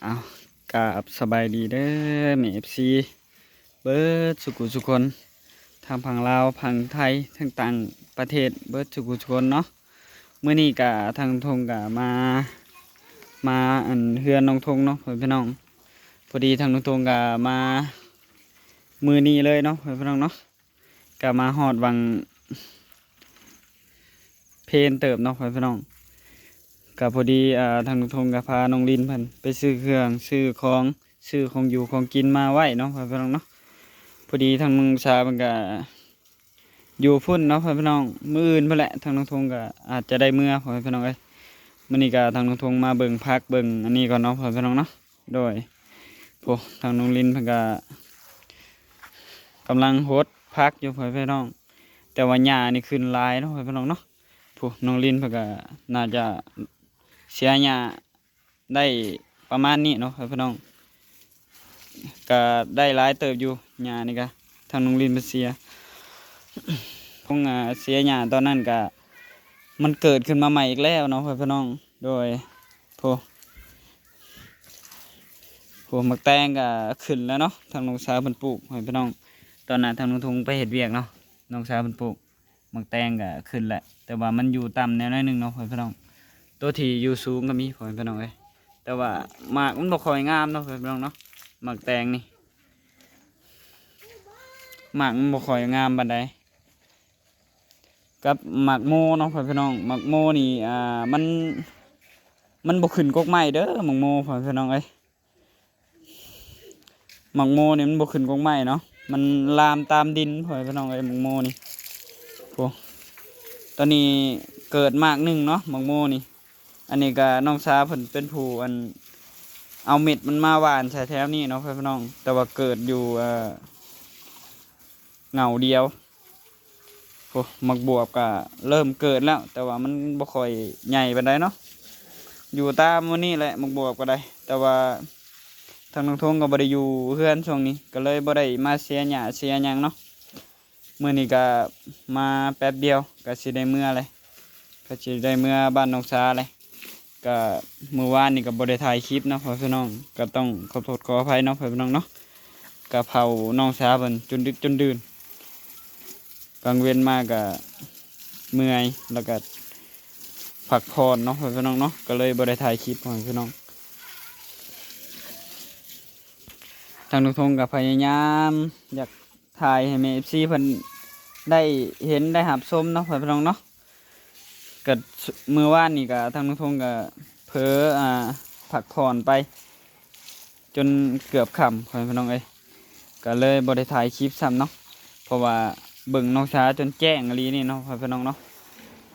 ເອົາ ກາບສະບາຍດີເດີແມ່ເອັຟຊີເບິດສຸຂູສຸຄົນ ທັງຝັ່ງລາວ ຝັ່ງໄທ ທັງຕ່າງປະເທດເບິດສຸຂູສຸຄົນເນາະ. ມື້ນີ້ກະທາງລຸງທົງກະມາ ມາອັນເຮືອນນ້ອງທົງເນາະ ພໍ່ແມ່ພີ່ນ້ອງ. ພໍດີທາງລຸງທົງກະມາມື້ນີ້ເລີຍເນາະ ພໍ່ແມ່ພີ່ນ້ອງເນາະ. ກະມາຮອດຫວ່າງເພນເຕີບເນາະ ພໍ່ແມ່ພີ່ນ້ອງ. ກະພໍດີ ອ່າ ທາງລຸງທົງກະພານ້ອງລິນເພິ່ນໄປຊື້ເຄື່ອງຊື້ຂອງ ຊື້ຂອງຢູ່ຂອງກິນມາໄວ້ເນາະ ພໍ່ແມ່ພີ່ນ້ອງເນາະ. ພໍດີທາງນ້ອງສາເພິ່ນກະຢູ່ພຸ້ນເນາະ ພໍ່ແມ່ພີ່ນ້ອງ. ມື້ອື່ນພຸ້ນແຫຼະ ທາງລຸງທົງກະອາດຈະໄດ້ເມືອ ພໍ່ແມ່ພີ່ນ້ອງເອີຍ. ມື້ນີ້ກະທາງລຸງທົງມາເບິ່ງຜັກເບິ່ງອັນນີ້ກ່ອນເນາະ ພໍ່ແມ່ພີ່ນ້ອງເນາະ. ໂດຍ ໂອ້ ທາງນ້ອງລິນເພິ່ນກະກຳລັງຫົດຜັກຢູ່ ພໍ່ແມ່ພີ່ນ້ອງ. ແຕ່ວ່າຫຍ້ານີ້ຂຶ້ນຫຼາຍເນາະ ພໍ່ແມ່ພີ່ນ້ອງເນາະ. ໂອ້ ນ້ອງລິນເພິ່ນກະໜ້າຈະເສຍຫຍ້າໄດ້ປະມານນີ້ເນາະ ພໍ່ແມ່ພີ່ນ້ອງ. ກະໄດ້ຫຼາຍເຕີບຢູ່ ຫຍ້ານີ້ກະ ທາງນ້ອງລິນເພິ່ນເສຍ ຄົງ ອ່າ ເສຍຫຍ້າຕອນນັ້ນກະ ມັນເກີດຂຶ້ນມາໃໝ່ອີກແລ້ວເນາະ ພໍ່ແມ່ພີ່ນ້ອງ. ໂດຍ ໂອ້ ໂອ້ ໝາກແຕງກະຂຶ້ນແລ້ວເນາະ ທາງນ້ອງສາວເພິ່ນປູກ ພໍ່ແມ່ພີ່ນ້ອງ. ຕອນນັ້ນທາງລຸງທົງໄປເຮັດວຽກເນາະ ນ້ອງສາວເພິ່ນປູກ ໝາກແຕງກະຂຶ້ນແຫຼະ ແຕ່ວ່າມັນຢູ່ຕ່ຳແນວໜ້ອຍໜຶ່ງເນາະ ພໍ່ແມ່ພີ່ນ້ອງ. ໂຕທີ່ຢູ່ສູງກະມີ ພໍ່ແມ່ພີ່ນ້ອງເອີຍ ແຕ່ວ່າໝາກມັນບໍ່ຄ່ອຍງາມເນາະ ພໍ່ແມ່ພີ່ນ້ອງເນາະ. ໝາກແຕງນີ້ ໝາກມັນບໍ່ຄ່ອຍງາມປານໃດ ກັບໝາກໂມເນາະ ພໍ່ແມ່ພີ່ນ້ອງ. ໝາກໂມນີ້ ອ່າ ມັນ ມັນບໍ່ຂຶ້ນກົກໄມ້ເດີ ໝາກໂມ ພໍ່ແມ່ພີ່ນ້ອງເອີຍ. ໝາກໂມນີ້ມັນບໍ່ຂຶ້ນກົກໄມ້ເນາະ ມັນລາມຕາມດິນ ພໍ່ແມ່ພີ່ນ້ອງເອີຍ ໝາກໂມນີ້. ໂອ້ ຕອນນີ້ເກີດໝາກໜຶ່ງເນາະ ໝາກໂມນີ້. ອັນນີ້ກະນ້ອງສາເພິ່ນເປັນຜູ້ອັນເອົາເມັດມັນມາຫວ່ານໃສ່ແຖວນີ້ເນາະ ພໍ່ແມ່ພີ່ນ້ອງ. ແຕ່ວ່າເກີດຢູ່ ເອີ ເຫງົ້າດຽວ. ໂອ້ ໝາກບວບກະເລີ່ມເກີດແລ້ວ ແຕ່ວ່າມັນບໍ່ຄ່ອຍໃຫຍ່ປານໃດເນາະ. ຢູ່ຕາມມື້ນີ້ແຫຼະ ໝາກບວບກະໄດ້ ແຕ່ວ່າທາງນ້ອງທົງກະບໍ່ໄດ້ຢູ່ເຮືອນຊ່ວງນີ້ ກະເລີຍບໍ່ໄດ້ມາເສຍຫຍ້າເສຍຫຍັງເນາະ. ມື້ນີ້ກະມາແປັບດຽວກະຊິໄດ້ເມືອແລ້ວ ກະຊິໄດ້ເມືອບ້ານນ້ອງສາແລ້ວ. ກະມື້ວານນີ້ກະບໍ່ໄດ້ຖ່າຍຄລິບເນາະ ພໍ່ແມ່ພີ່ນ້ອງ ກະຕ້ອງຂໍໂທດຂໍອະໄພເນາະ ພໍ່ແມ່ພີ່ນ້ອງເນາະ. ກະເຝົ້ານ້ອງສາເພິ່ນຈົນດຶກຈົນດື່ນ ກາງເວັນມາກະເມື່ອຍ ແລ້ວກະພັກຜ່ອນເນາະ ພໍ່ແມ່ພີ່ນ້ອງເນາະ ກະເລີຍບໍ່ໄດ້ຖ່າຍຄລິບ ພໍ່ແມ່ພີ່ນ້ອງ. ທາງລຸງທົງກະພະຍາຍາມຢາກຖ່າຍໃຫ້ແມ່ເອັຟຊີເພິ່ນໄດ້ເຫັນໄດ້ຮັບຊົມເນາະ ພໍ່ແມ່ພີ່ນ້ອງເນາະ. ກະມື້ວານນີ້ກະທາງລຸງທົງກະເຜີ ອ່າ ພັກຜ່ອນໄປຈົນເກືອບຄ່ຳ ພໍ່ແມ່ພີ່ນ້ອງເອີຍ ກະເລີຍບໍ່ໄດ້ຖ່າຍຄລິບຊ້ຳເນາະ. ເພາະວ່າເບິ່ງນ້ອງສາຈົນແຈ້ງອີ່ຫຼີນີ້ເນາະ ພໍ່ແມ່ພີ່ນ້ອງເນາະ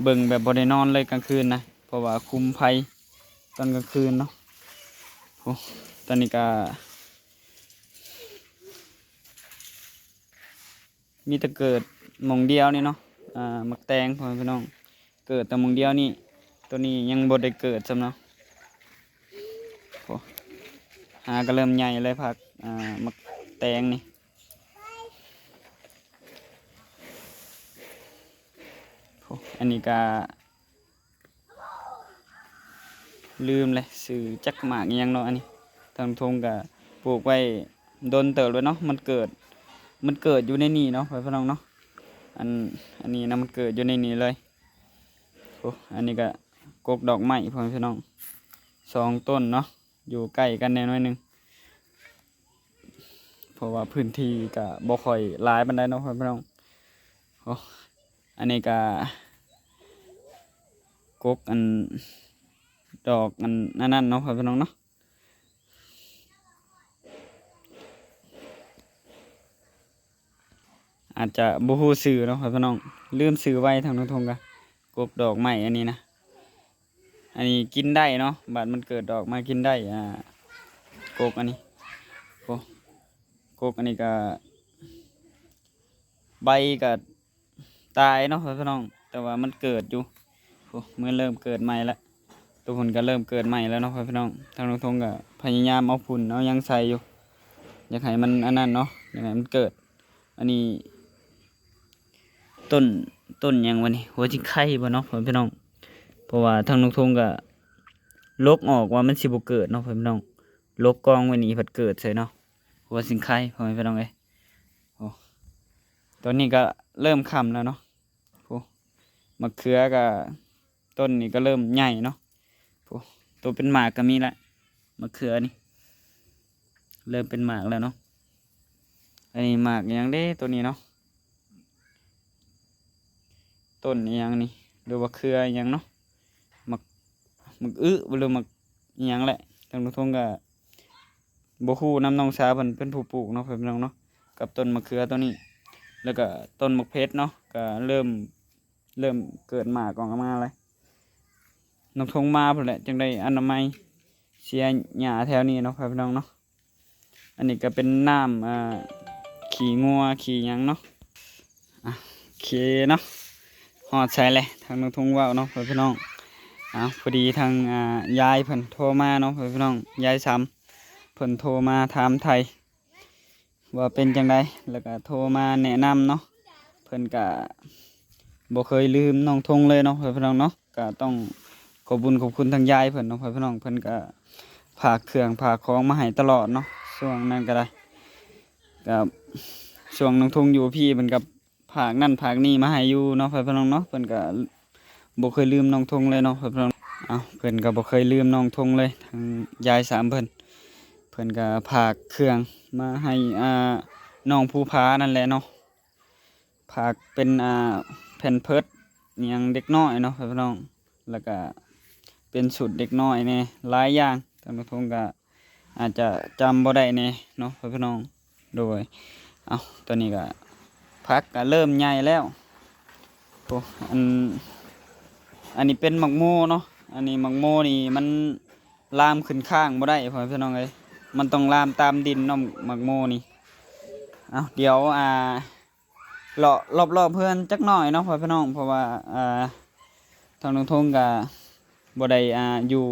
ເບິ່ງແບບບໍ່ໄດ້ນອນເລີຍກາງຄືນນະ ເພາະວ່າຄຸມໄຟຕອນກາງຄືນເນາະ. ໂອ້ ຕອນນີ້ກະ ມີແຕ່ເກີດໝ່ອງດຽວນີ້ເນາະ ອ່າ ໝາກແຕງ ພໍ່ແມ່ພີ່ນ້ອງ ເກີດແຕ່ໝ່ອງດຽວນີ້ ໂຕນີ້ຍັງບໍ່ໄດ້ເກີດຊ້ຳເນາະ. ໂອ້ ຫາກະເລີ່ມໃຫຍ່ເລີຍ ຜັກ ອ່າ ໝາກແຕງນີ້. ໂອ້ ອັນນີ້ກະ ລືມເລີຍຊື່ຈັກໝາກອີ່ຫຍັງເນາະ. ອັນນີ້ທາງທົ່ງກະປູກໄວ້ດົນເຕີບແລ້ວເນາະ ມັນເກີດ ມັນເກີດຢູ່ໃນນີ້ເນາະ ພໍ່ແມ່ພີ່ນ້ອງເນາະ. ອັນ ອັນນີ້ນະ ມັນເກີດຢູ່ໃນນີ້ເລີຍ. ໂອ້ ອັນນີ້ກະກົກດອກໄມ້ ພໍ່ແມ່ພີ່ນ້ອງ ສອງຕົ້ນເນາະ ຢູ່ໃກ້ກັນແດ່ໜ້ອຍໜຶ່ງ ເພາະວ່າພື້ນທີ່ກະບໍ່ຄ່ອຍຫຼາຍປານໃດເນາະ ພໍ່ແມ່ພີ່ນ້ອງ. ໂອ້ ອັນນີ້ກະກົກອັນ ດອກອັນ ອັນນັ້ນເນາະ ພໍ່ແມ່ພີ່ນ້ອງເນາະ. ອາດຈະບໍ່ຮູ້ຊື່ເນາະ ພໍ່ແມ່ພີ່ນ້ອງ ລືມຊື່ໄວ້. ທາງນ້ອງທົ່ງກະກົກດອກໄມ້ອັນນີ້ນະ ອັນນີ້ກິນໄດ້ເນາະ ບາດມັນເກີດດອກມາກິນໄດ້ ອ່າ ກົກອັນນີ້. ໂອ້ ກົກອັນນີ້ກະ ໃບກະຕາຍເນາະ ພໍ່ແມ່ພີ່ນ້ອງ ແຕ່ວ່າມັນເກີດຢູ່. ໂອ້ ມັນເລີ່ມເກີດໃໝ່ລະ ໂຕພຸ້ນກະເລີ່ມເກີດໃໝ່ແລ້ວເນາະ ພໍ່ແມ່ພີ່ນ້ອງ. ທາງນ້ອງທົ່ງກະພະຍາຍາມເອົາຝຸ່ນເອົາຫຍັງໃສ່ຢູ່ ຢາກໃຫ້ມັນອັນນັ້ນເນາະ ຢາກໃຫ້ມັນເກີດ. ອັນນີ້ຕົ້ນ ຕົ້ນຫຍັງວະນີ້ ຫົວຈິງໄຄບໍ່ເນາະ ພໍ່ແມ່ພີ່ນ້ອງ. ເພາະວ່າທາງນ້ອງທົ່ງກະຫຼົກອອກວ່າມັນຊິບໍ່ເກີດເນາະ ພໍ່ແມ່ພີ່ນ້ອງ. ຫຼົບກອງໄວ້ນີ້ພັດເກີດໃສ່ເນາະ ຫົວສິງໄຄ ພໍ່ແມ່ພີ່ນ້ອງເອີຍ. ໂອ້ ຕອນນີ້ກໍເລີ່ມຄ່ຳແລ້ວເນາະ. ໂອ້ ໝາກເຂືອກໍ ຕົ້ນນີ້ກໍເລີ່ມໃຫຍ່ເນາະ. ໂອ້ ໂຕເປັນໝາກກໍມີລະ ໝາກເຂືອນີ້ ເລີ່ມເປັນໝາກແລ້ວເນາະ. ອັນນີ້ໝາກຫຍັງເດ້ໂຕນີ້ເນາະ? ຕົ້ນອີ່ຫຍັງນີ້ ຫຼືວ່າເຄືອອີ່ຫຍັງເນາະ? ໝາກ ໝາກອຶ ຫຼືໝາກອີ່ຫຍັງແຫຼະ. ທາງລຸງທົງກໍບໍ່ຮູ້ນຳ ນ້ອງສາວເພິ່ນເປັນຜູ້ປູກເນາະ ພໍ່ແມ່ພີ່ນ້ອງເນາະ ກັບຕົ້ນໝາກເຂືອໂຕນີ້. ແລ້ວກໍຕົ້ນໝາກເຜັດເນາະ ກໍເລີ່ມ ເລີ່ມເກີດໝາກອອກມາແລ້ວ. ນ້ອງທົງມາພຸ້ນແຫຼະ ຈຶ່ງໄດ້ອະນາໄມເສຍຫຍ້າແຖວນີ້ເນາະ ພໍ່ແມ່ພີ່ນ້ອງເນາະ. ອັນນີ້ກໍເປັນນ້ຳ ອ່າ ຂີ້ງົວຂີ້ຫຍັງເນາະ. ອ່ະ ໂອເຄເນາະ ຮອດໃສແຫຼະ ທາງນ້ອງທົງເວົ້າເນາະ ພໍ່ແມ່ພີ່ນ້ອງ. ເອົາ ພໍດີທາງ ອ່າ ຍາຍເພິ່ນໂທມາເນາະ ພໍ່ແມ່ພີ່ນ້ອງ ຍາຍສຳ ເພິ່ນໂທມາຖາມໄຖ່ ວ່າເປັນຈັ່ງໃດ ແລ້ວກະໂທມາແນະນຳເນາະ. ເພິ່ນກະບໍ່ເຄີຍລືມນ້ອງທົງເລີຍເນາະ ພໍ່ແມ່ພີ່ນ້ອງເນາະ. ກະຕ້ອງຂອບບຸນຂອບຄຸນທາງຍາຍເພິ່ນເນາະ ພໍ່ແມ່ພີ່ນ້ອງ. ເພິ່ນກະຝາກເຄື່ອງຝາກຂອງມາໃຫ້ຕະຫຼອດເນາະ ຊ່ວງນັ້ນກະໄດ້ ກະຊ່ວງນ້ອງທົງຢູ່ພີ້ ເພິ່ນກະ ຝາກນັ້ນຝາກນີ້ມາໃຫ້ຢູ່ເນາະ ພໍ່ແມ່ພີ່ນ້ອງເນາະ. ເພິ່ນກະບໍ່ເຄີຍລືມນ້ອງທົງເລີຍເນາະ ພໍ່ແມ່ພີ່ນ້ອງ. ເອົາ ເພິ່ນກະບໍ່ເຄີຍລືມນ້ອງທົງເລີຍ ທາງຍາຍສາມເພິ່ນ ເພິ່ນກະຝາກເຄື່ອງມາໃຫ້ ອ່າ ນ້ອງພູຜານັ້ນແຫຼະເນາະ. ຝາກເປັນ ອ່າ ແພມເພີດ ອີ່ຫຍັງເດັກນ້ອຍເນາະ ພໍ່ແມ່ພີ່ນ້ອງ. ແລ້ວກະເປັນຊຸດເດັກນ້ອຍແດ່ ຫຼາຍຢ່າງ ທາງນ້ອງທົງກະ ອາດຈະຈຳບໍ່ໄດ້ແດ່ເນາະ ພໍ່ແມ່ພີ່ນ້ອງ. ໂດຍ ເອົ້າ ຕອນນີ້ກະ ຜັກກະເລີ່ມໃຫຍ່ແລ້ວ. ໂອ້ ອັນ ອັນນີ້ເປັນໝາກໂມເນາະ. ອັນນີ້ໝາກໂມນີ້ມັນລາມຂຶ້ນຄ້າງບໍ່ໄດ້ ພໍ່ແມ່ພີ່ນ້ອງເອີຍ ມັນຕ້ອງລາມຕາມດິນເນາະ ໝາກໂມນີ້. ເອົ້າ ດຽວ ອ່າ ເລາະລອບໆເຮືອນຈັກໜ້ອຍເນາະ ພໍ່ແມ່ພີ່ນ້ອງ ເພາະວ່າ ອ່າ ທາງນ້ອງທົງກະບໍ່ໄດ້ ອ່າ ຢູ່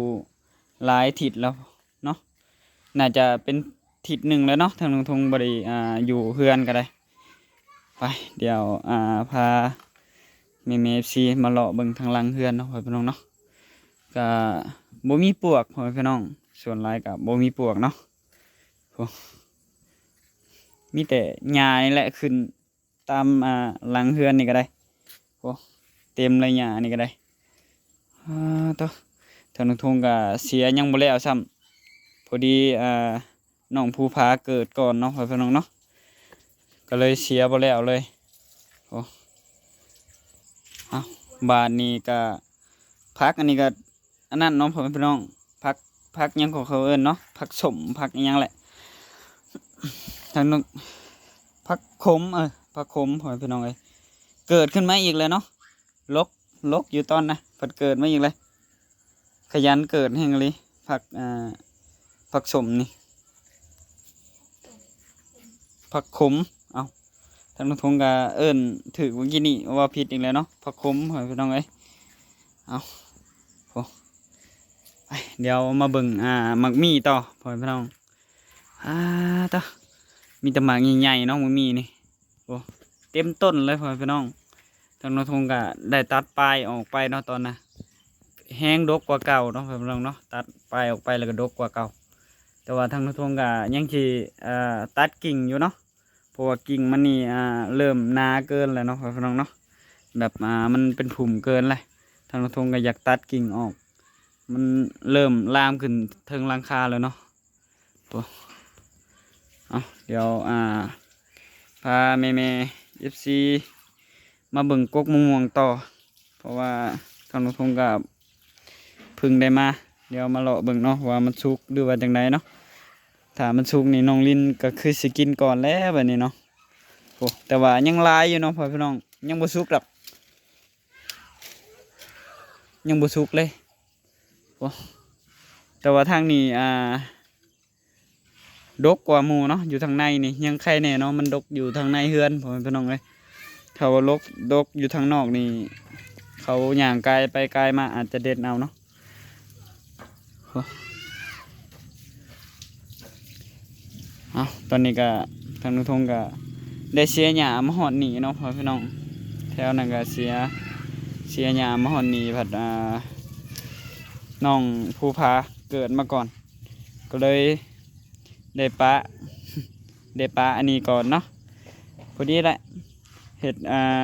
ຫຼາຍທິດແລ້ວ ເນາະ ໜ້າຈະເປັນທິດໜຶ່ງແລ້ວເນາະ ທາງລຸງທົງບໍ່ໄດ້ ອ່າ ຢູ່ເຮືອນກໍໄດ້. ໄປ ດຽວ ອ່າ ພາແມ່ໆ ເອັຟຊີ ມາເລາະເບິ່ງທາງຫຼັງເຮືອນເນາະ ພໍ່ແມ່ພີ່ນ້ອງເນາະ. ກະບໍ່ມີປວກ ພໍ່ແມ່ພີ່ນ້ອງ ສ່ວນຫຼາຍກະບໍ່ມີປວກເນາະ. ໂອ້ ມີແຕ່ຫຍ້ານີ້ແຫຼະຂຶ້ນ ຕາມ ອ່າ ຫຼັງເຮືອນນີ້ກໍໄດ້. ໂອ້ ເຕັມເລີຍຫຍ້ານີ້ກໍໄດ້. ອາ ໂທ້ ທາງນ້ອງທົງກໍເສຍຍັງບໍ່ແລ້ວຊ້ຳ ພໍດີ ອ່າ ນ້ອງພູຜາເກີດກ່ອນເນາະ ພໍ່ແມ່ພີ່ນ້ອງເນາະ ກໍເລີຍເສຍບໍ່ແລ້ວເລີຍ. ໂອ້ ເອົ້າ ບາດນີ້ກໍ ຜັກອັນນີ້ກໍ ອັນນັ້ນເນາະ ພໍ່ແມ່ພີ່ນ້ອງ ຜັກ ຜັກຫຍັງຂອງເຂົາເອີ້ນເນາະ ຜັກສົ້ມ ຜັກອີ່ຫຍັງແຫຼະ ທາງນັ້ນ ຜັກຂົມ ເອີ ຜັກຂົມ ພໍ່ແມ່ພີ່ນ້ອງເອີຍ ເກີດຂຶ້ນມາອີກແລ້ວເນາະ. ລົກ ລົກຢູ່ຕອນນະ ເພິ່ນເກີດມາອີກແລ້ວ ຂະຫຍັນເກີດແຮງອີ່ຫຼີ ຜັກ ອ່າ ຜັກສົ້ມນີ້ ຜັກຂົມ. ເອົ້າ ທາງນ້ອງທົງກໍເອີ້ນຖືກເມື່ອກີ້ນີ້ ເວົ້າຜິດອີກແລ້ວເນາະ ຜັກຂົມ ພໍ່ແມ່ພີ່ນ້ອງເອີຍ. ເອົ້າ ໂອ້ ໄປ ດຽວມາເບິ່ງ ອ່າ ໝາກມີ່ຕໍ່ ພໍ່ແມ່ພີ່ນ້ອງ. ອາ ຕະ ມີແຕ່ໝາກໃຫຍ່ໆເນາະ ໝາກມີ່ນີ້ ໂອ້ ເຕັມຕົ້ນເລີຍ ພໍ່ແມ່ພີ່ນ້ອງ. ທາງນ້ອງທົງກໍໄດ້ຕັດປາຍອອກໄປເນາະ ຕອນນະ ແຮງດົກກວ່າເກົ່າເນາະ ພໍ່ແມ່ພີ່ນ້ອງເນາະ ຕັດປາຍອອກໄປແລ້ວກໍດົກກວ່າເກົ່າ. ແຕ່ວ່າທາງນ້ອງທົງກໍຍັງຊິ ເອີ ຕັດກິ່ງຢູ່ເນາະ ເພາະວ່າກິ່ງມັນນີ້ ອ່າ ເລີ່ມໜາເກີນແລ້ວເນາະ ພໍ່ແມ່ພີ່ນ້ອງເນາະ ແບບ ອ່າ ມັນເປັນພຸ່ມເກີນແລ້ວ. ທາງນ້ອງທົງກໍຢາກຕັດກິ່ງອອກ ມັນເລີ່ມລາມຂຶ້ນເທິງຫຼັງຄາແລ້ວເນາະ. ໂອ້ ເອົາ ດຽວ ອ່າ ພາແມ່ໆ ເອັຟຊີ ມາເບິ່ງກົກມະມ່ວງຕໍ່ ເພາະວ່າທາງນ້ອງທົງກໍເພິ່ງໄດ້ມາ. ດຽວມາເລາະເບິ່ງເນາະ ວ່າມັນສຸກ ຫຼືວ່າຈັ່ງໃດເນາະ. ຖ້າມັນສຸກນີ້ ນ້ອງລິນກໍຄືຊິກິນກ່ອນແລ້ວບາດນີ້ເນາະ. ໂອ້ ແຕ່ວ່າຍັງຫຼາຍຢູ່ເນາະ ພໍ່ແມ່ພີ່ນ້ອງ ຍັງບໍ່ສຸກດອກ ຍັງບໍ່ສຸກເລີຍ. ໂອ້ ແຕ່ວ່າທາງນີ້ ອ່າ ດົກກວ່າໝູ່ເນາະ ຢູ່ທາງໃນນີ້ຍັງໄຄແດ່ເນາະ ມັນດົກຢູ່ທາງໃນເຮືອນ ພໍ່ແມ່ພີ່ນ້ອງເອີຍ. ຖ້າວ່າລົກ ດົກຢູ່ທາງນອກນີ້ ເຂົາຍ່າງກາຍໄປກາຍມາອາດຈະເດັດເອົາເນາະ. ໂອ້ ເອົາ ຕອນນີ້ກະທາງນ້ອງທົງກະໄດ້ເສຍຫຍ້າມາຮອດນີ້ເນາະ ພໍ່ແມ່ພີ່ນ້ອງ. ແຖວນັ້ນກະເສຍ ເສຍຫຍ້າມາຮອດນີ້ ພັດ ອ່າ ນ້ອງພູຜາເກີດມາກ່ອນ ກໍເລີຍ ໄດ້ປະ ໄດ້ປະອັນນີ້ກ່ອນເນາະ ພໍດີແຫຼະ ເຮັດ ອ່າ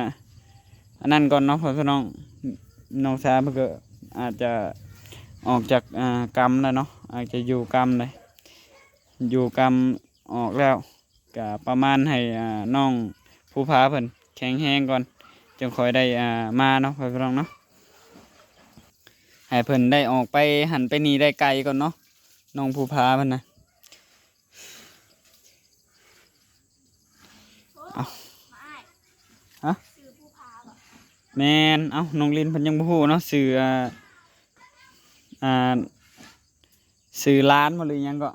ອັນນັ້ນກ່ອນເນາະ ພໍ່ພີ່ນ້ອງ. ນ້ອງສາເພິ່ນກໍອາດຈະອອກຈາກ ອ່າ ກຳແລ້ວເນາະ ອາດຈະຢູ່ກຳແລ້ວ ຢູ່ກຳອອກແລ້ວ ກະປະມານໃຫ້ ອ່າ ນ້ອງພູຜາເພິ່ນແຂງແຮງກ່ອນ ຈຶ່ງຄ່ອຍໄດ້ ອ່າ ມາເນາະ ພໍ່ພີ່ນ້ອງເນາະ. ໃຫ້ເພິ່ນໄດ້ອອກໄປຫັ້ນໄປນີ້ໄດ້ໄກກ່ອນເນາະ ນ້ອງພູຜາເພິ່ນນະ. ເອົ້າ ຮະ? ຊື່ພູຜາບໍ່? ແມ່ນ. ເອົ້າ ນ້ອງລິນເພິ່ນຍັງບໍ່ຮູ້ເນາະ ຊື່ ອ່າ ອ່າ ຊື່ຫຼານບໍ່ ຫຼືຫຍັງເກາະ?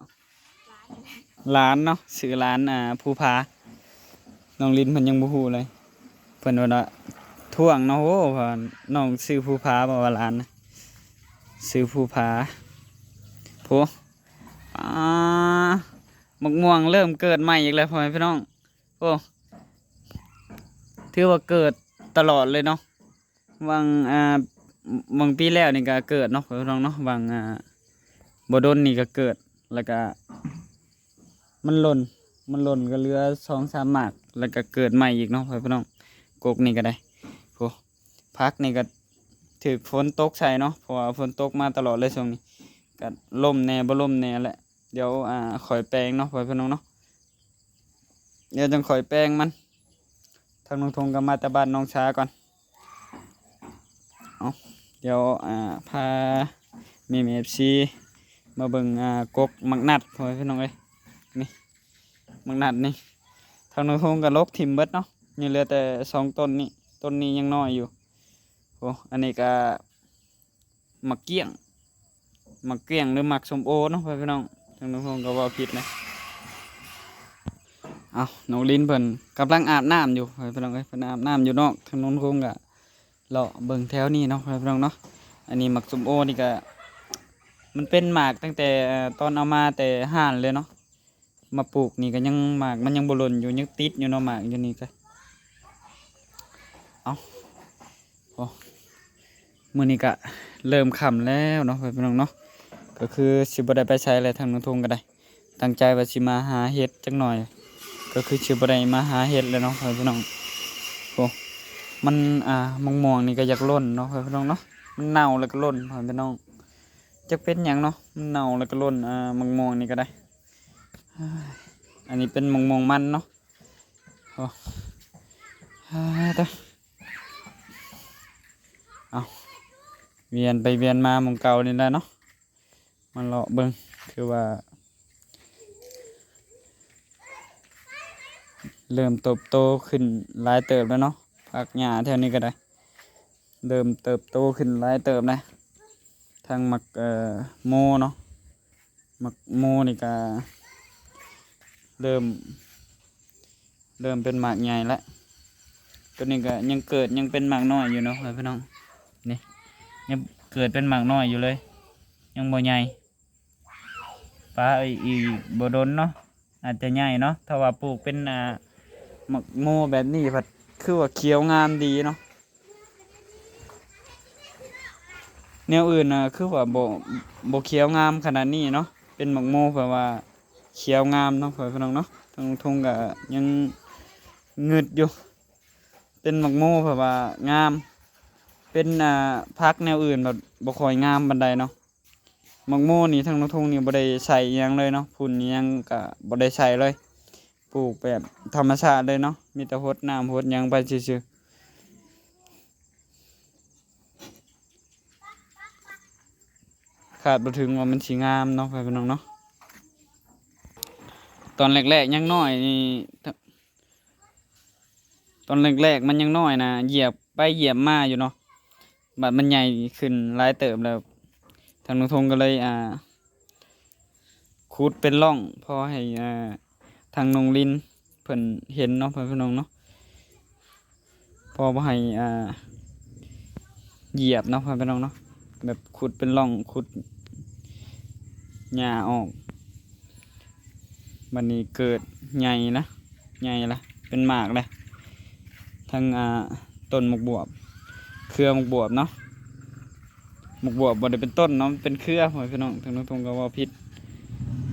ຫຼານເນາະ ຊື່ຫຼານ ອ່າ ພູຜາ. ນ້ອງລິນເພິ່ນຍັງບໍ່ຮູ້ເລີຍ ເພິ່ນວ່າທ້ວງເນາະ. ໂອ້ ນ້ອງຊື່ພູຜາບໍ່ ວ່າຫຼານນະ ຊື່ພູຜາ. ໂອ້ ອ່າ ໝາກມ່ວງເລີ່ມເກີດໃໝ່ອີກແລ້ວ ພໍ່ແມ່ພີ່ນ້ອງ. ໂອ້ ຖືວ່າເກີດຕະຫຼອດເລີຍເນາະ. ຫວ່າງ ອ່າ ຫວ່າງປີແລ້ວນີ້ກໍເກີດເນາະ ພໍ່ແມ່ພີ່ນ້ອງເນາະ. ຫວ່າງ ອ່າ ບໍ່ດົນນີ້ກໍເກີດ ແລ້ວກໍມັນຫຼົ່ນ ມັນຫຼົ່ນກໍເຫຼືອສອງສາມໝາກ ແລ້ວກໍເກີດໃໝ່ອີກເນາະ ພໍ່ແມ່ພີ່ນ້ອງ. ກົກນີ້ກໍໄດ້ ໂອ້ ຜັກນີ້ກໍຖືກຝົນຕົກໃສ່ເນາະ ເພາະວ່າຝົນຕົກມາຕະຫຼອດເລີຍຊ່ວງນີ້ ກໍລົ້ມແດ່ບໍ່ລົ້ມແດ່ແຫຼະ. ດຽວ ອ່າ ຂ້ອຍແປງເນາະ ພໍ່ແມ່ພີ່ນ້ອງເນາະ ດຽວຈັ່ງຂ້ອຍແປງມັນ. ທາງນ້ອງທົງກໍມາແຕ່ບ້ານນ້ອງຊາກ່ອນ. ເອົາ ດຽວ ອ່າ ພາແມ່ໆ ເອັຟຊີ ມາເບິ່ງ ອ່າ ກົກໝາກນັດ ພໍ່ແມ່ພີ່ນ້ອງເອີຍ. ນີ້ ໝາກນັດນີ້ ທາງນ້ອງທົງກໍລົກຖິ້ມເບິດເນາະ ຍັງເຫຼືອແຕ່ສອງຕົ້ນນີ້ ຕົ້ນນີ້ຍັງນ້ອຍຢູ່. ໂອ້ ອັນນີ້ກໍ ໝາກກ້ຽງ ໝາກກ້ຽງ ຫຼື ໝາກສົ້ມໂອເນາະ ພໍ່ແມ່ພີ່ນ້ອງ. ທາງນ້ອງທົງກໍເວົ້າຜິດນະ. ເອົ້າ ນ້ອງລິນເພິ່ນກຳລັງອາບນ້ຳຢູ່ ພໍ່ແມ່ພີ່ນ້ອງເອີຍ ເພິ່ນອາບນ້ຳຢູ່ນອກ. ທາງນ້ອງທົງກໍເລາະເບິ່ງແຖວນີ້ເນາະ ພໍ່ແມ່ພີ່ນ້ອງເນາະ. ອັນນີ້ໝາກສົ້ມໂອນີ້ກໍ ມັນເປັນໝາກຕັ້ງແຕ່ ເອ່ອ ຕອນເອົາມາແຕ່ຮ້ານເລີຍເນາະ. ມາປູກນີ້ກໍຍັງ ໝາກມັນຍັງບໍ່ຫຼົ່ນຢູ່ ຍັງຕິດຢູ່ເນາະ ໝາກຢູ່ນີ້ກໍ. ເອົ້າ ໂອ້ ມື້ນີ້ກໍເລີ່ມຄ່ຳແລ້ວເນາະ ພໍ່ແມ່ພີ່ນ້ອງເນາະ. ກໍຄືຊິບໍ່ໄດ້ໄປໃສແລ້ວ ທາງນ້ອງທົງກໍໄດ້ ຕັ້ງໃຈວ່າຊິມາຫາເຫັດຈັກໜ່ອຍ ກໍຄືຊິບໍ່ໄດ້ມາຫາເຫັດແລ້ວເນາະ ພໍ່ແມ່ພີ່ນ້ອງ. ໂອ້ ມັນ ອ່າ ໝາກມ່ວງນີ້ກໍຢາກຫຼົ່ນເນາະ ພໍ່ແມ່ພີ່ນ້ອງເນາະ ມັນເນົ່າແລ້ວກໍຫຼົ່ນ ພໍ່ແມ່ພີ່ນ້ອງ. ຈັກເປັນຫຍັງເນາະ ມັນເນົ່າແລ້ວກໍຫຼົ່ນ ອ່າ ໝາກມ່ວງນີ້ກໍໄດ້. ອັນນີ້ເປັນໝາກມ່ວງມັນເນາະ. ໂອ້ ອາ ຕະ ເອົາ ວຽນໄປວຽນມາໝ່ອງເກົ່ານີ້ແຫຼະເນາະ ມາເລາະເບິ່ງ ຄືວ່າເລີ່ມເຕີບໂຕຂຶ້ນຫຼາຍເຕີບແລ້ວເນາະ. ຜັກຫຍ້າແຖວນີ້ກໍໄດ້ ເລີ່ມເຕີບໂຕຂຶ້ນຫຼາຍເຕີບແລ້ວ ທັງໝາກ ເອ່ອ ໂມເນາະ ໝາກໂມນີ້ກະເລີ່ມ ເລີ່ມເປັນໝາກໃຫຍ່ແລ້ວ. ໂຕນີ້ກະຍັງເກີດ ຍັງເປັນໝາກນ້ອຍຢູ່ເນາະ ພີ່ນ້ອງ. ນີ້ ຍັງເກີດເປັນໝາກນ້ອຍຢູ່ເລີຍ ຍັງບໍ່ໃຫຍ່. ປາອີກບໍ່ດົນເນາະ ອາດຈະໃຫຍ່ເນາະ. ຖ້າວ່າປູກເປັນ ອ່າ ໝາກໂມແບບນີ້ພັດຄືວ່າຂຽວງາມດີເນາະ. ແນວອື່ນນະ ຄືວ່າບໍ່ ບໍ່ຂຽວງາມຂະໜາດນີ້ເນາະ. ເປັນໝາກໂມແບບວ່າຂຽວງາມເນາະ ພໍ່ແມ່ພີ່ນ້ອງເນາະ. ທາງລຸງທົງກະຍັງງຶດຢູ່ ເປັນໝາກໂມແບບວ່າງາມ. ເປັນ ອ່າ ຜັກແນວອື່ນແບບບໍ່ຄ່ອຍງາມປານໃດເນາະ. ໝາກໂມນີ້ທາງລຸງທົງນີ້ບໍ່ໄດ້ໃສ່ອີ່ຫຍັງເລີຍເນາະ ຝຸ່ນອີ່ຫຍັງກະບໍ່ໄດ້ໃສ່ເລີຍ ປູກແບບທຳມະຊາດເລີຍເນາະ ມີແຕ່ຫົດນ້ຳຫົດຫຍັງໄປຊື່ໆ. ຄາດບໍ່ເຖິງວ່າມັນຊິງາມເນາະ ພໍ່ແມ່ພີ່ນ້ອງເນາະ. ຕອນແລກໆຍັງນ້ອຍນີ້ ຕອນແລກໆມັນຍັງນ້ອຍນະ ຢຽບໄປຢຽບມາຢູ່ເນາະ. ບາດມັນໃຫຍ່ຂຶ້ນຫຼາຍເຕີບແລ້ວ ທາງລຸງທົງກໍເລີຍ ອ່າ ຂຸດເປັນຮ່ອງ ພໍໃຫ້ ອ່າ ທາງນ້ອງລິນເພິ່ນເຫັນເນາະ ພໍ່ແມ່ພີ່ນ້ອງເນາະ. ພໍບໍ່ໃຫ້ ອ່າ ຢຽບເນາະ ພໍ່ແມ່ພີ່ນ້ອງເນາະ. ແບບຂຸດເປັນຮ່ອງ ຂຸດຫຍ້າອອກ. ບັດນີ້ເກີດໃຫຍ່ລະ ໃຫຍ່ລະ ເປັນໝາກລະ ທັງ ອ່າ ຕົ້ນໝາກບວບ ເຄືອໝາກບວບເນາະ. ໝາກບວບບໍ່ໄດ້ເປັນຕົ້ນເນາະ ມັນເປັນເຄືອ ພໍ່ແມ່ພີ່ນ້ອງ. ທາງລຸງທົງກໍເວົ້າຜິດ.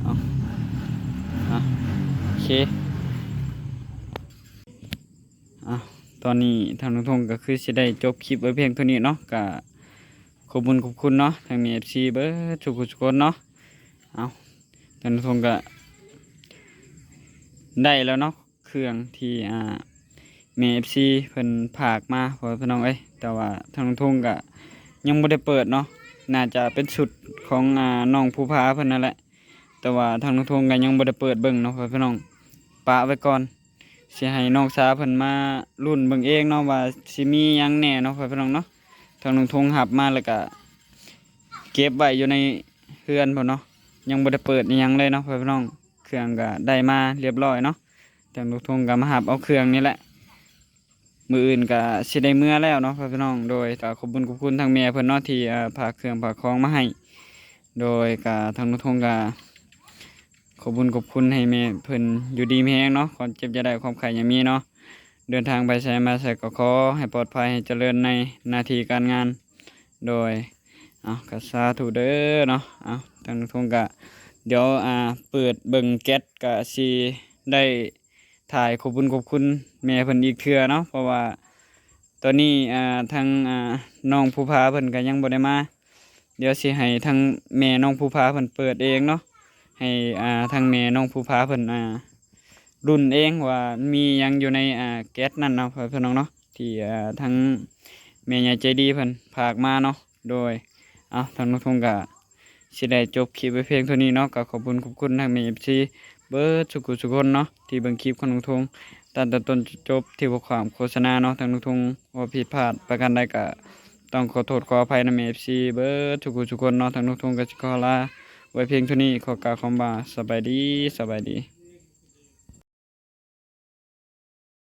ເອົາ ເອ ອ່ະ ຕອນນີ້ທາງນ້ອງທົງກໍຄືຊິໄດ້ຈົບຄລິບໄວ້ພຽງເທົ່ານີ້ເນາະ. ກໍຂອບຄຸນຂອບຄຸນເນາະ ທາງແມ່ເອັຟຊີເບິດທຸກຜູ້ທຸກຄົນເນາະ. ເອົາ ທາງນ້ອງທົງກໍໄດ້ແລ້ວເນາະ ເຄື່ອງທີ່ ອ່າ ແມ່ເອັຟຊີເພິ່ນຝາກມາ ພໍ່ແມ່ພີ່ນ້ອງເອີຍ. ແຕ່ວ່າທາງນ້ອງທົງກໍຍັງບໍ່ໄດ້ເປີດເນາະ ໜ້າຈະເປັນຊຸດຂອງ ອ່າ ນ້ອງພູຜາເພິ່ນນັ້ນແຫຼະ. ແຕ່ວ່າທາງນ້ອງທົງກໍຍັງບໍ່ໄດ້ເປີດເບິ່ງເນາະ ພໍ່ແມ່ພີ່ນ້ອງ ປະໄວ້ກ່ອນ. ຊິໃຫ້ນ້ອງສາວເພິ່ນມາລຸ້ນເບິ່ງເອງເນາະ ວ່າຊິມີຫຍັງແດ່ເນາະ ພໍ່ແມ່ພີ່ນ້ອງເນາະ. ທາງນ້ອງທົງຮັບມາແລ້ວກໍເກັບໄວ້ຢູ່ໃນເຮືອນພຸ້ນເນາະ ຍັງບໍ່ໄດ້ເປີດອີ່ຫຍັງເລີຍເນາະ ພໍ່ແມ່ພີ່ນ້ອງ. ເຄື່ອງກໍໄດ້ມາລຽບລ້ອຍເນາະ ທາງນ້ອງທົງກໍມາຮັບເອົາເຄື່ອງນີ້ແຫຼະ. ມື້ອື່ນກໍຊິໄດ້ເມືອແລ້ວເນາະ ພໍ່ແມ່ພີ່ນ້ອງ. ໂດຍ ກໍຂອບຄຸນຂອບຄຸນທາງແມ່ເພິ່ນເນາະ ທີ່ ເອີ ຝາກເຄື່ອງຝາກຂອງມາໃຫ້. ໂດຍ ກໍທາງນ້ອງທົງກໍ ຂອບຄຸນຂອບຄຸນໃຫ້ແມ່ເພິ່ນຢູ່ດີມີແຮງເນາະ ຄວາມເຈັບຢ່າໄດ້ ຄວາມໄຂ້ຢ່າມີເນາະ. ເດີນທາງໄປໃສມາໃສກໍຂໍໃຫ້ປອດໄພ ໃຫ້ຈະເລີນໃນໜ້າທີ່ການງານ. ໂດຍ ເອົາ ກໍສາທຸເດີເນາະ. ເອົາ ທາງນ້ອງທົງກໍ ດຽວ ອ່າ ເປີດເບິ່ງແກັດ ກໍຊິໄດ້ຖ່າຍຂອບຄຸນຂອບຄຸນແມ່ເພິ່ນອີກເທື່ອເນາະ ເພາະວ່າ ຕອນນີ້ ອ່າ ທາງ ອ່າ ນ້ອງພູຜາເພິ່ນກໍຍັງບໍ່ໄດ້ມາ. ດຽວຊິໃຫ້ທາງແມ່ນ້ອງພູຜາເພິ່ນເປີດເອງເນາະ ໃຫ້ ອ່າ ທາງແມ່ນ້ອງພູຜາເພິ່ນ ອ່າ ລຸ້ນເອງວ່າມີຫຍັງຢູ່ໃນ ອ່າ ແກັດນັ້ນເນາະ ພໍ່ແມ່ພີ່ນ້ອງເນາະ ທີ່ ອ່າ ທາງແມ່ໃຫຍ່ໃຈດີເພິ່ນຝາກມາເນາະ. ໂດຍ ເອົາ ທາງນ້ອງທົງກໍຊິໄດ້ຈົບຄລິບໄວ້ພຽງເທົ່ານີ້ເນາະ. ກໍຂອບຄຸນຂອບຄຸນທາງແມ່ເອັຟຊີເບິດທຸກຜູ້ທຸກຄົນເນາະ ທີ່ເບິ່ງຄລິບຂອງນ້ອງທົງຕັ້ງແຕ່ຕົ້ນຈົນຈົບ ທີ່ບໍ່ຂ້າມໂຄສະນາເນາະ. ທາງນ້ອງທົງເວົ້າຜິດພາດປະການໃດກໍຕ້ອງຂໍໂທດຂໍອະໄພນຳແມ່ເອັຟຊີເບິດທຸກຜູ້ທຸກຄົນເນາະ. ທາງນ້ອງທົງກໍຊິຂໍລາໄວ້ພຽງເທົ່ານີ້ ຂໍກ່າວຄຳວ່າສະບາຍດີ ສະບາຍດີ.